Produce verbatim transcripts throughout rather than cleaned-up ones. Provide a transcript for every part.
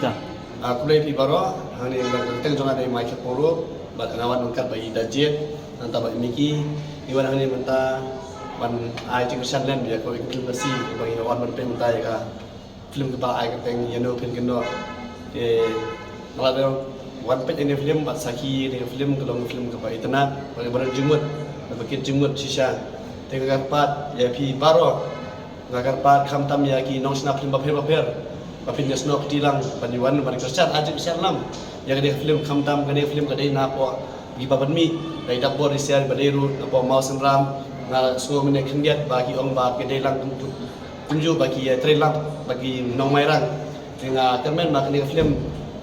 Ka. Ah, khublei phi baroh, hangne ka kyrteng jong nga dei Michael Poro, bad nga wan ryngkat bad i Dajit, nangta bad i Mickey, ngi wan hangne mynta ban ai jingkyrshan lem ïa kawei ka film Khasi, kaba ngi wan ban peit mynta ïa ka film kaba ai kyrteng Ïano Phin Kynnoh. Te nga la dang wan peit ïa kane ka film bad sakhi ïa kane ka film, ka long ka film kaba itynnad, kaba don jingmut, kaba kit jingmut shisha. Te nga kyrpad ïa phi baroh, nga kyrpad khamtam ïa ki nongshna film bapher bapher ba phin ïasnoh kti lang ban ïa wan ban kyrshan, ai jingkyrshan lang ïa kane ka film, khamtam kane ka film ka dei napoh kiba pynmih da i Dapbor Risiar ba dei ruh napoh Mawsynram. Nga sngew mynne khyndiat ba ki ong ba ki dei lang kum, kumjuh ba ki, eh, trei lang ba ki nong Mairang. Te nga kyrmen ba kane ka film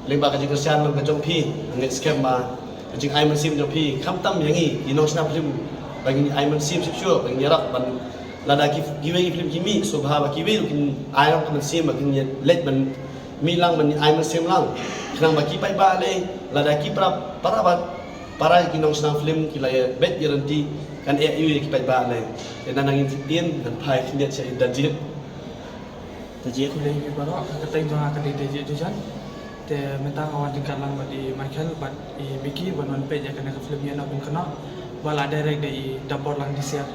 lyngba ka jingkyrshan lang ka jong phi, nga ngeit skhem ba ka jingai mynsiem jong phi khamtam ïa ngi ki nongshna film ba ngin ai mynsiem shuh shuh, ba ngin ïarap ban lada ki, kiwei ki film ki mih sngewbha ba kiwei ruh kin ai lang ka mynsiem ba kin ïa leit ban mih lang ban ai mynsiem lang. Khnang ba ki paidbah lei, lada ki para, para ba, para ki nongshna film ki la ïa beit ïa lynti, kan eh ïa ki paidbah lei. Te nang nangin ktien ngan phai khyndiat sha i Dajit. Dajit. Khublei phi baroh, ka kyrteng jong nga ka dei Dajit Dujan. Te mynta nga wan ryngkat lang bad i Michael bad i Mickey ban wan peit ïa kane ka film Ïano Phin Kynnoh ba la direct da i Dapbor Lang Risiar.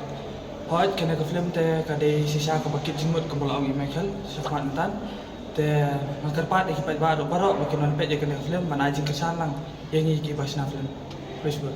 Hooid, kane ka film te ka dei shisha kaba kit jingmut kumba la ong i Michael shakhmat mynta. Te nga kyrpad ïa ki paidbah baroh ba kin wan peit ïa kane ka film ban ai jingkyrshan lang ïa ngi kiba shna film. Khublei shibun.